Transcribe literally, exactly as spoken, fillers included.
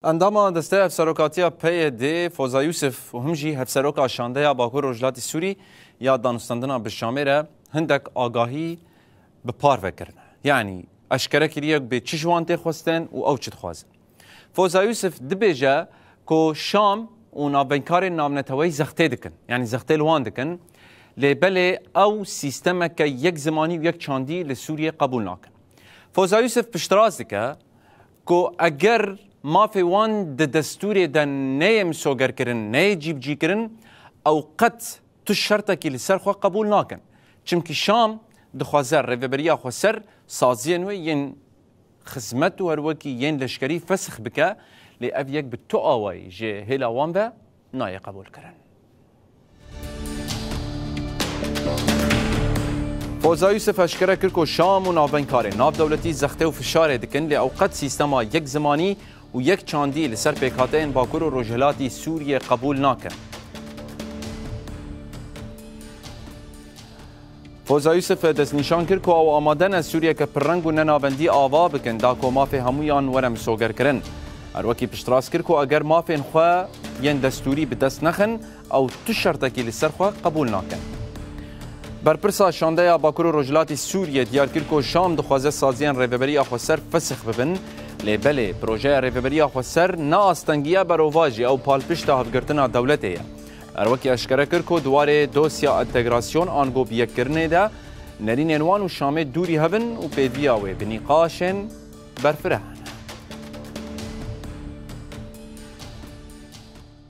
Endama Desteya Hevserokatiya P Y D, Foza Yusuf û him jî Hevseroka Şandeya Bakur Rojhilatî Sûrî ya danûstandina bi Şamê re hindek agahî bi parve kirine. Yanî eşkere kiriye ku bê çi ji wan tê xwestin û ew çi dixwazin. Foza Yusuf dibêje ku Şam û navbeykarên navneteweyî zextê dikin, yanî zextê li wan dikin. Lê belê ew sîstemeke yek zimanî û yek çandî li Sûriyê qebûl nakin. Foza Yusuf piştrast dike ku eger mafê wan di destûrê de neyê misogerkirin, neyê cîbicîkirin, ew qet tu şertekî li ser xwe qebûl nakin. Çimkî Şam dixwaze rêveberiya xweser saziyên wê yên xizmet û her wekî yên leşkerî fesix bike, lê ev yek bi tu awayî ji hêla wan ve nayê qebûlkirin. Foza Yusuf eşkere kir ku Şam û navbeykarên navdewletî zextê û fişarê dikin, lê ew qet sîstema yek zimanî û yek çandî li ser pêkhateyên Bakur û Rojhilatî Sûriyê qebûl nakin. Foza Yusuf destnîşan kir ku ew amade ne Sûriyeke pirreng û ne navendî ava bikin, da ku mafê hemûyan were misogerkirin. Her wekî piştrast kir ku eger mafên xwe yên destûrî bi dest nexin, ew tu şertekî li ser xwe qebûl nakin. Berpirsa Şandeya Bakur û Rojhilatî Sûriyê diyar kir ku Şam dixwaze saziyên rêveberiya xweser fesix bibin, lê belê projeya rêveberiya xweser ne astengiya berovajî ew palpişta hevgirtina dewletê ye. Her wekî eşkere kir ku di warê dosya entegrasyon ango biyekkirinê de nerînên wan û Şamê dûrî hev in û pêdiviya wê bi nîqaşên berfireh in.